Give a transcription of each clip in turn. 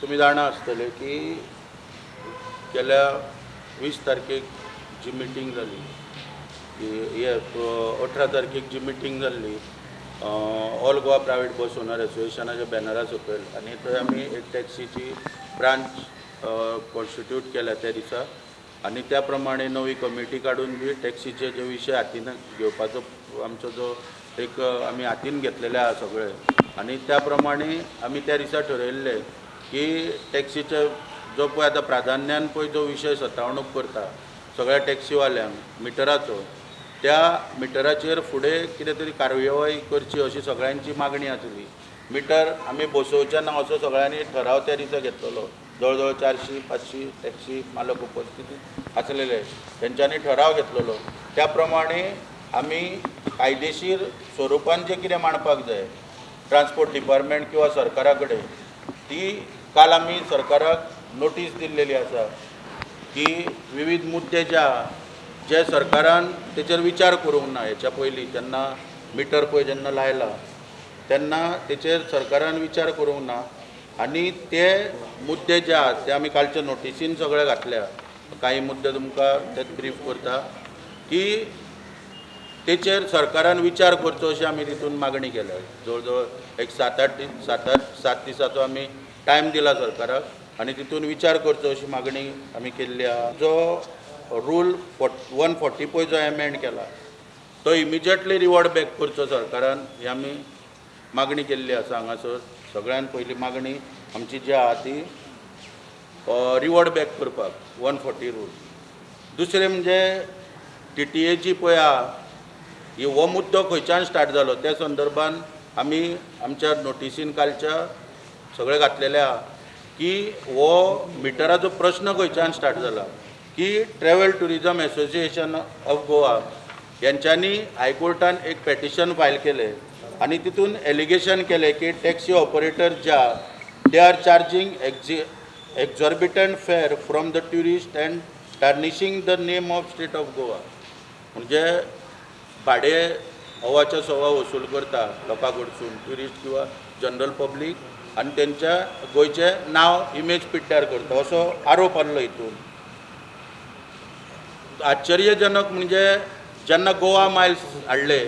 तुमी जाणा आसतले की गेल्या 20 तारखेक जी मिटींग जाली, 18 तारखेक जी मिटींग जाल्ली all Goa private bus owner असोसिएशनाच्या बॅनरा सकयल, आनी थंय आमी एक टॅक्सीची ब्रांच कॉन्स्टिट्यूट केल्या त्या दिसा, आनी त्या प्रमाणे नवी कमिटी काडून बी टॅक्सीचे जे विशय हातीन घेवपाचो आमचो जो एक आमी हातीन घेतलेले आसा सगळे, आनी त्या प्रमाणे आमी त्या दिसा ठरयल्ले की टॅक्सीचे जो पळय आतां प्राधान्यान पळय जो विशय सतावणूक करता सगळ्या टॅक्सीवाल्यांक मिटराचो, त्या मिटराचेर फुडें कितें तरी कारवाय करची अशी सगळ्यांची मागणी आसली. मिटर आमी बसोवचे ना असो सगळ्यांनी ठराव त्या दिसा घेतलेलो. जवळ जवळ 400-500 टॅक्सी मालक उपस्थितीत आसलेले, तेंच्यांनी ठराव घेतलेलो. त्या प्रमाणे आमी कायदेशीर स्वरुपान जें कितें मांडपाक जाय ट्रान्सपोर्ट डिपार्टमेंट किंवा सरकारा कडेन, ती काल आमी सरकाराक नोटीस दिल्लेली आसा की विविध मुद्दे जे आहा जे सरकारान तेचेर विचार करूंक ना. हेच्या पयलीं जेन्ना मिटर पळय जेन्ना लायला तेन्ना तेचेर सरकारान विचार करूंक ना, आनी ते मुद्दे जे आहात ते आमी कालच्या नोटिसीन सगळे घातल्या. कांय मुद्दे तुमकां ते ब्रीफ करता की तेचेर सरकारान विचार करचो अशी आमी तितून मागणी केल्या. जवळ जवळ एक 7-8 दिसाचो आमी टायम दिला सरकाराक आनी तितून विचार करचो अशी मागणी आमी केल्ली आहा. जो रूल 140 पळय जो एमेंड केला तो इमिजिएटली रिवॉर्ड बॅक करचो सरकारान, ही आमी मागणी केल्ली आसा. हांगासर सगळ्यान पयली मागणी आमची जी आहा ती रिवॉर्ड बॅक करपाक 140 रूल. दुसरें म्हणजे TTA पळय आहा, ही हो मुद्दो खंयच्यान स्टार्ट जालो त्या संदर्भान आमी आमच्या नोटिसीन कालच्या सगळे घातलेले आहा की हो मिटराचो प्रश्न खंयच्यान स्टार्ट जाला की travel tourism association of Goa यांच्यांनी हायकोर्टान एक पेटिशन फायल केलें आनी तितून एलिगेशन केलें की टॅक्सी ऑपरेटर ज्या they are charging exorbitant fare from the tourist and tarnishing the name of state of Goa. म्हणजे भाडें अवाच्या सवा वसूल करता लोकां कडसून ट्युरिस्ट किंवा जनरल पब्लीक, आनी तेंच्या गोंयचें नांव इमेज पिड्ड्यार करता असो आरोप आहलो. हितून आश्चर्यजनक म्हणजे जेन्ना गोवा मायल्स हाडले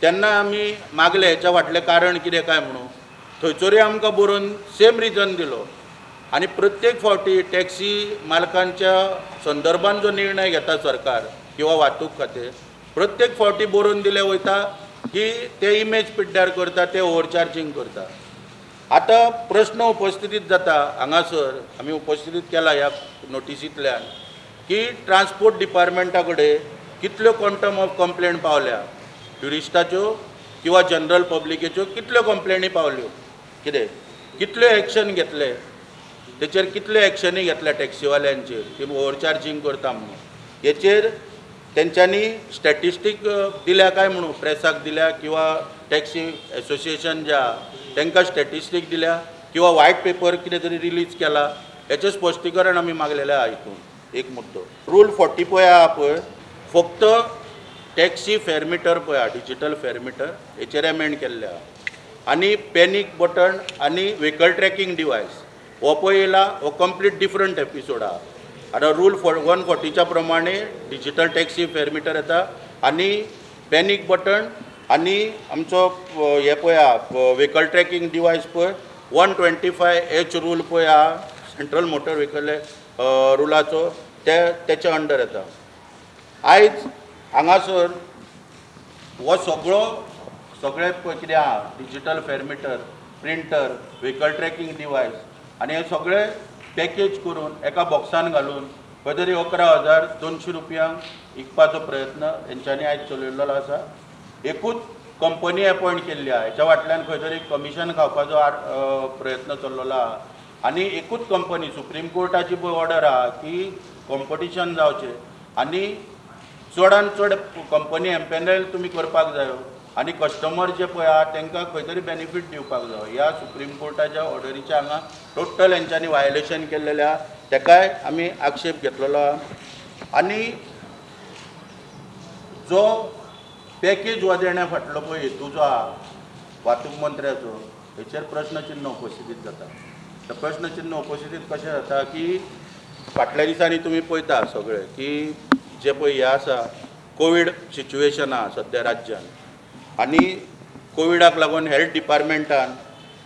तेन्ना आमी मागले हेच्या फाटलें कारण कितें काय म्हणून, थंयसरूय आमकां बरोवन सेम रिजन दिलो. आनी प्रत्येक फावटी टॅक्सी मालकांच्या संदर्भान जो निर्णय घेता सरकार किंवा वाहतूक खातें, प्रत्येक फावटी बरोवन दिले वयता की ते इमेज पिड्ड्यार करता, ते ओवरचार्जींग करता. आतां प्रश्न उपस्थितीत जाता हांगासर आमी उपस्थितीत केला ह्या नोटिसींतल्यान की ट्रान्सपोर्ट डिपार्टमेंटा कडेन कितल्यो क्वॉन्टम ऑफ कंप्लेन पावल्या ट्युरिस्टाच्यो किंवा जनरल पब्लिकेच्यो, कितल्यो कंप्लेनी पावल्यो, कितें कितल्यो एक्शन घेतले तेचेर, कितल्यो एक्शनी घेतल्या टॅक्सीवाल्यांचेर की ओवरचार्जींग करता म्हणून, हेचेर तेंच्यांनी स्टॅटिस्टीक दिल्या काय म्हणून प्रेसाक दिल्या किंवा टॅक्सी एसोसिएशन जे आहा तांकां स्टॅटिस्टीक दिल्या किंवा व्हायट पेपर कितें तरी रिलीज केला, हेचें स्पश्टीकरण आमी मागलेलें आहा. हितून एक मुद्दो रूल 40 पळय आहा पळय, फक्त टॅक्सी फेर मिटर पळय आहा, डिजिटल फेर मिटर हेचेर एमेंड केल्लें आहा, आनी पॅनीक बटन आनी व्हेकल ट्रॅकिंग डिवायस हो पळय येयला हो कंप्लीट डिफरंट एपिसोड आहा. आतां रूल 140च्या प्रमाणे डिजिटल टॅक्सी फेर मिटर येता आनी पॅनीक बटन आनी आमचो हे पळय आहा व्हेकल ट्रॅकिंग डिवायस पळय 125H rule पळय आहा सेंट्रल मोटर व्हेकल रुलाचो ते तेच्या अंडर येता. आयज हांगासर हो सगळो सगळें पळय कितें आहा digital fare meter, printer, vehicle tracking device आनी हे सगळे पॅकेज करून एका बॉक्सान घालून खंय तरी 11,200 रुपयांक विकपाचो प्रयत्न हेंच्यांनी आयज चलयल्लो आसा. एकूच कंपनी एपॉयंट केल्ली आहा, हेच्या फाटल्यान खंय तरी कमिशन खावपाचो प्रयत्न चल्लेलो आहा. आनी एकूच कंपनी सुप्रीम कोर्टाची पळय ऑर्डर आहा की कॉम्पिटिशन जावचें आनी चडान चड कंपनी एम्पेनल तुमी करपाक जायो आनी कस्टमर जे पळय आहा तांकां खंय तरी बेनिफीट दिवपाक जायो. ह्या सुप्रीम कोर्टाच्या ऑर्डरीच्या हांगा टोटल हेंच्यांनी वायलेशन केल्लेलें आहा, तेकाय आमी आक्षेप घेतलेलो आहा. आनी जो पॅकेज हो देण्या फाटलो पळय हेतू जो आहा वाहतूक मंत्र्याचो, हेचेर प्रश्नचिन्ह उपस्थितीत जाता. तर प्रश्नचिन्ह उपस्थितीत कशें जाता की फाटल्या दिसांनी तुमी पळयता सगळे की जे पळय हें आसा कोवीड सिच्युएशन आसा सद्या राज्यान आनी कोविडाक लागून हेल्थ डिपार्टमेंटान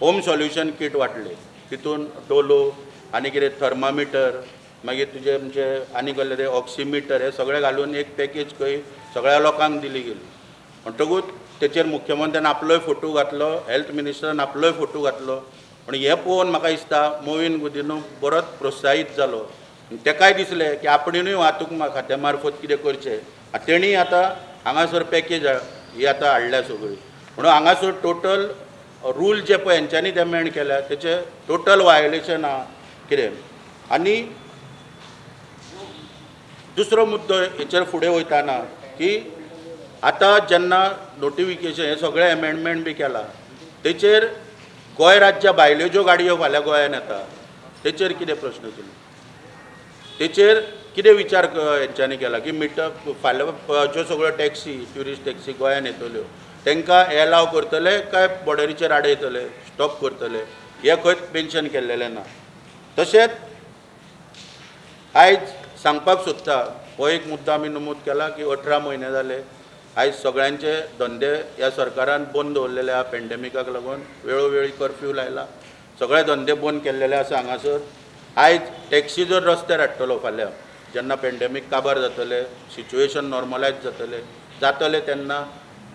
होम सोल्युशन कीट वांटले, तितून डोलो आनी कितें थर्मामिटर, मागीर तुजे म्हणजे आनी कसले ते ऑक्सिमिटर, हे सगळे घालून एक पॅकेज खंय सगळ्या लोकांक दिली गेली. म्हणटकूच तेचेर मुख्यमंत्र्यान आपलोय फोटो घातलो, हेल्थ मिनिस्टरान आपलोय फोटो घातलो. पूण हें पळोवन म्हाका दिसता मोविन गुदिन्हो बरोच प्रोत्साहीत जालो. तेकाय दिसलें की आपणेनूय वाहतूक खात्या मार्फत कितें करचें. आनी तेणी आतां हांगासर पॅकेज ही आतां हाडल्या सगळी. म्हणून हांगासर टोटल रूल जे पळय हेंच्यांनी एमेंड केल्या तेचें टोटल वायोलेशन आहा कितें. आनी दुसरो मुद्दो हेचेर फुडें वयताना की आतां जेन्ना नोटिफिकेशन हें सगळें एमेंडमेंट बी केलां तेचेर गोंय राज्या भायल्यो ज्यो गाडयो फाल्यां गोंयान येता तेचेर कितें प्रश्न चिन्ह, तेचेर कितें विचार हेंच्यांनी केला की मिटर फाल्यां ज्यो सगळ्यो टॅक्सी ट्युरिस्ट टॅक्सी गोंयान येतल्यो तांकां एलाव करतले काय बॉर्डरीचेर आडयतले, स्टॉप करतले, हें खंयच मेन्शन केल्लेलें ना. तशेंच आयज सांगपाक सोदता हो एक मुद्दो आमी नमूद केला की 18 म्हयने जाले आयज सगळ्यांचे धंदे ह्या सरकारान बंद दवरलेले आहा पेंडेमिकाक लागून, वेळोवेळी कर्फ्यू लायला, सगळे धंदे बंद केल्लेले आसा हांगासर. आयज टॅक्सी जर रस्त्यार हाडटलो फाल्यां जेन्ना पेंडेमीक काबार जातलें, सिच्युएशन नॉर्मलायज जातलें तेन्ना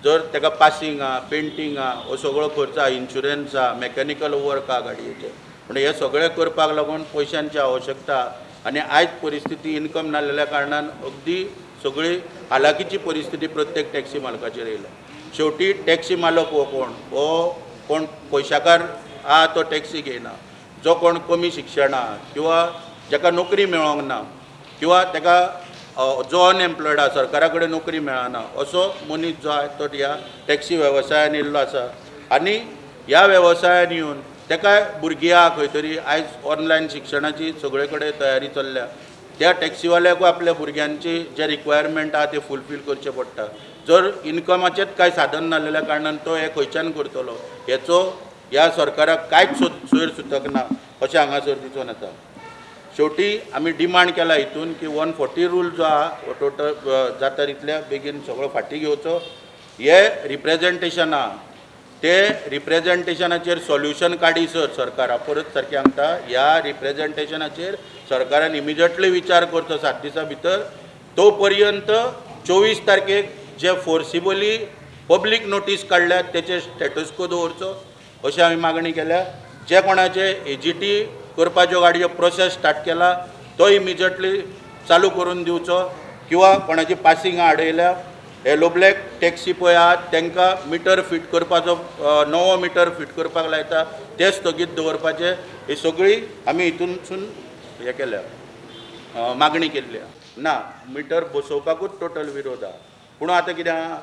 जर ताका पासींग आहा, पेंटींग आहा, हो सगळो खर्च आहा, इन्शुरन्स आहा, मॅकॅनिकल वर्क आहा गाडयेचें, पूण हें सगळें करपाक लागून पयशांची आवश्यकता. आनी आयज परिस्थिती इनकम नासलेल्या कारणान अगदी सगळी हालाकीची परिस्थिती प्रत्येक टॅक्सी मालकाचेर येयल्या. शेवटी टॅक्सी मालक हो कोण, हो कोण पयशाकार आहा तो टॅक्सी घेयना, जो कोण कमी शिक्षण आहा किंवा जाका नोकरी मेळोंक ना किंवा ताका जो अनएम्प्लॉयड आहा, सरकारा कडेन नोकरी मेळना असो मनीस जो आहा तो ह्या टॅक्सी वेवसायान येयल्लो आसा. आनी ह्या वेवसायान येवन ताका भुरगीं आहा खंय तरी, आयज ऑनलायन शिक्षणाची सगळे कडेन तयारी चल्ल्या, त्या टॅक्सीवाल्याकूय आपल्या भुरग्यांची जे रिक्वायरमेंट आहा ते फुलफील करचें पडटा. जर इनकमाचेंच कांय साधन नासलेल्या कारणान तो हें खंयच्यान करतलो हेचो ह्या सरकाराक कांयच सोयर सुतक ना अशें हांगासर दिसून येता. शेवटी आमी डिमांड केला हितून की 140 रूल जो आहा हो टोटल जाता तितल्या बेगीन सगळो फाटीं घेवचो. हे रिप्रेजेंटेशन आहा ते रिप्रेजेंटेशनाचेर सोल्युशन काडीसर सरकार, परत सारकें सांगता, ह्या रिप्रेजेंटेशनाचेर सरकारान इमिजिएटली विचार करचो 7 दिसां भितर. तो पर्यंत 24 तारखेक जे फोर्सिबली पब्लीक नोटीस काडल्या तेचे स्टेटस्को दवरचो अशें आमी मागणी केल्या. जे कोणाचे एजीटी करपाच्यो गाडयो प्रोसेस स्टार्ट केला तो इमिजिएटली चालू करून दिवचो, किंवा कोणाची पासिंगां आडयल्या, येलो ब्लॅक टॅक्सी पळय आहात तांकां मिटर फीट करपाचो, नवो मिटर फीट करपाक लायता ते स्थगीत दवरपाचे, ही सगळी आमी हितूनसून हें केल्या, मागणी केल्ली आहा. ना मिटर बसोवपाकूच टोटल विरोध आहा. पूण आतां कितें आहा,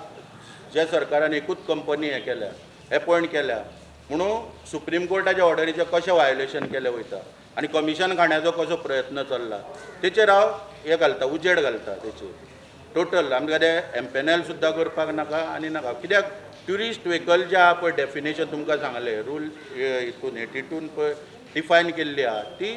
जे सरकारान एकूच कंपनी हें केल्या, एपॉयंट केल्या, म्हणून सुप्रीम कोर्टाच्या ऑर्डरीचें कशें वायोलेशन केलें वयता आनी कमिशन खाण्याचो कसो प्रयत्न चल्ला तेचेर हांव हें घालता, उजेड घालता तेचेर. टोटल आमकां तें एमपेनल सुद्दां करपाक नाका आनी नाका, कित्याक ट्युरिस्ट व्हेकल जें आहा पळय डेफिनेशन तुमकां सांगलें रूल हितून 82 पळय डिफायन केल्ली आहा ती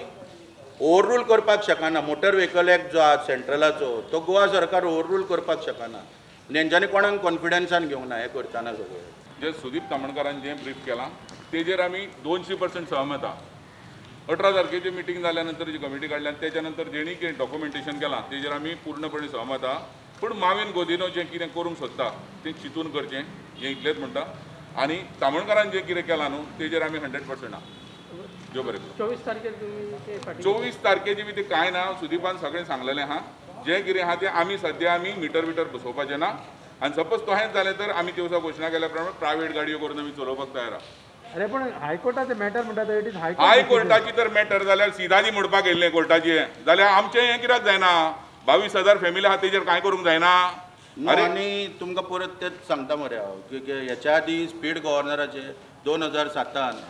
ओवररूल करपाक शकना. मोटर व्हेकल एक्ट जो आहा सेंट्रलाचो तो गोवा सरकार ओवररूल करपाक शकना. तेंच्यांनी कोणाक कॉन्फिडन्सान घेवंक ना हें करतना सगळें. जे सुदीप तामणकारान जें ब्रीफ केलां तेजेर आमी 200% सहमत आहा. 18 तारखेची मिटींग जाल्या नंतर जी कमिटी काडल्या तेच्या नंतर जेणी कितें डॉक्युमेंटेशन केलां तेजेर आमी पूर्णपणे सहमत आहा. पूण माविन गोदिनो जें कितें करूंक सोदता तें चिंतून करचें हें इतलेंच म्हणटा. आनी तामणकारान जें कितें केलां न्हू तेजेर आमी 100% आहा. जो बरें 24 तारखेर तुमी 24 तारखेची बी तें कांय ना, सुदीपान सगळें सांगलेलें आहा. जें कितें आहा तें आमी सद्या आमी मिटर बिटर बसोवपाचें ना. आनी सपोज तशेंच जालें तर आमी दिवसा घोशणा केल्या प्रमाणे प्रायवेट गाडयो करून आमी चलोवपाक तयार आहा. अरे पण हायकोर्टाचें मॅटर म्हणटा it is हायकोर्टाची तर मॅटर जाल्यार सिदाजी म्हणपाक येयल्लें कोर्टाचें, जाल्यार आमचें हें कित्याक जायना? 22,000 फॅमिली आहा तेजेर कांय करूंक जायना. आनी तुमकां परत तेच सांगता मरे हांव की हेच्या आदीं स्पीड गव्हर्नराचे 2007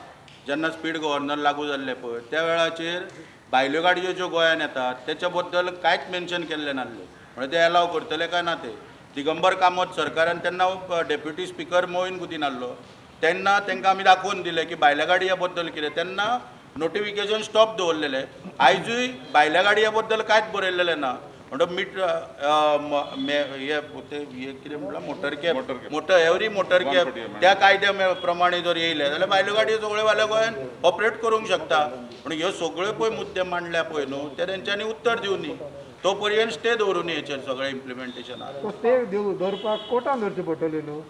जेन्ना स्पीड गव्हर्नर लागू जाल्ले पळय त्या वेळाचेर भायल्यो गाडयो ज्यो गोंयान येतात तेच्या बद्दल कांयच मेन्शन केल्लें नासलें, म्हणजे ते एलाव करतले काय ना ते. दिगंबर कामत सरकारान तेन्ना डेप्युटी स्पिकर मोहीन गुदीन आहलो तेन्ना तांकां आमी दाखोवन दिलें की भायल्या गाडयां बद्दल कितें, तेन्ना नोटिफिकेशन स्टॉप दवरलेलें. आयजूय भायल्या गाडये बद्दल कांयच बरयलेलें ना. म्हणटा मीट हे ते हे कितें म्हटलां, motor cab, motor cab. Motor, every motor cab 140 mm. त्या कायद्या प्रमाणे जर येयले जाल्यार भायल्यो गाडयो सगळ्यो फाल्यां गोंयान ऑपरेट करूंक शकता. पूण ह्यो सगळ्यो पळय मुद्दे मांडल्या पळय न्हू, ते तेंच्यांनी उत्तर दिवनी, तो पर्यंत स्टे दवरूनी हेचेर सगळें इम्प्लिमेंटेशनाक. तो स्टे दिव दवरपाक कोर्टान दवरची पडटली न्हू.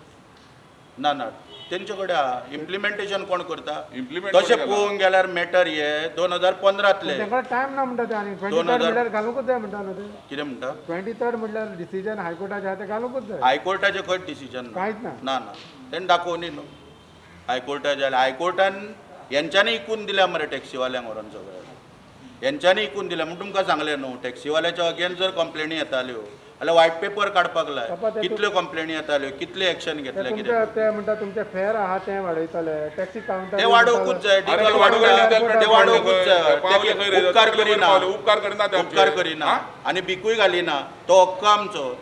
ना ना, तेंचे कडेन आहा. इम्प्लिमेंटेशन कोण करता? Implement तशें कोण केला? पळोवंक गेल्यार मॅटर हे 2015तले. तांकां टायम ना म्हणटा ते, आनी ट्वेंटी दोन थर्ड हजार- म्हणल्यार घालूंकच जाय म्हणटा न्हू ते. कितें म्हणटा? 23rd म्हणल्यार डिसिजन हायकोर्टाचें आहा तें घालूंकच जाय. हायकोर्टाचें खंयच डिसिजन ना. कांयच ना. ना ना, तेणें दाखोवनी न्हू हायकोर्टाचें जाल्यार. हायकोर्टान हेंच्यांनी इकून दिल्या मरे टॅक्सीवाल्यांक व्हरोन सगळें, हेंच्यांनी इकून दिल्या म्हूण तुमकां सांगलें न्हू. टॅक्सीवाल्याच्या अगेन्स्ट जर कंप्लेनी येताल्यो जाल्यार वायट पेपर काडपाक लाय. बाबा, ते कितल्यो कंप्लेनी येताल्यो, कितले एक्शन ते घेतले, कितें तुमचे ते म्हणटा तुमचे फेर आहा ते वाडयतले टॅक्सी कावंटर. ते वाडोवकूच जाय. अरे डिजल ते वाडोवंक वाडटा, जाय, ते वाडोवकूच जाय. पावले खंय रे? उपकार कितले करिना. पावले? उपकार करिना ते आमचेर. उपकार करिना हा? आनी बिकूय घालिना. तो हक्क आमचो.